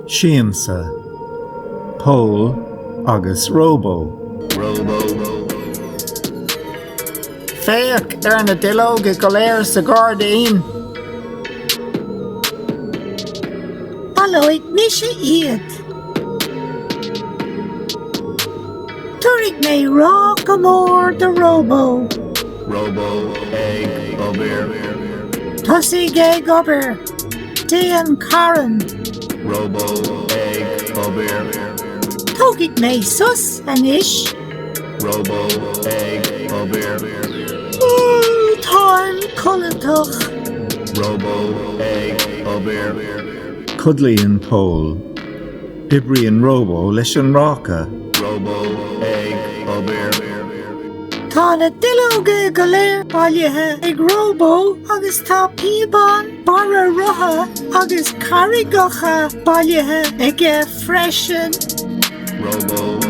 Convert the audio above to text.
Siamsa, Pól agus Róbó. Féach ar na duilleoga go léir sa ghairdín. Baileoidh mise iad. Tabharfaidh mé ráca mór do Róbó. Róbó ag obair. Tosaigh ag obair. Déan carn. Róbó ag obair. Tógfaidh mé sos anois. Róbó ag obair. Táim codlatach. Róbó ag obair. Codlaíonn Pól. Oibríonn Róbó leis an ráca. Róbó ag obair. Tá na duilleoga go léir bailithe ag Róbó agus tá píobáin, barra rotha agus carraigeacha bailithe aige freisin. Róbó.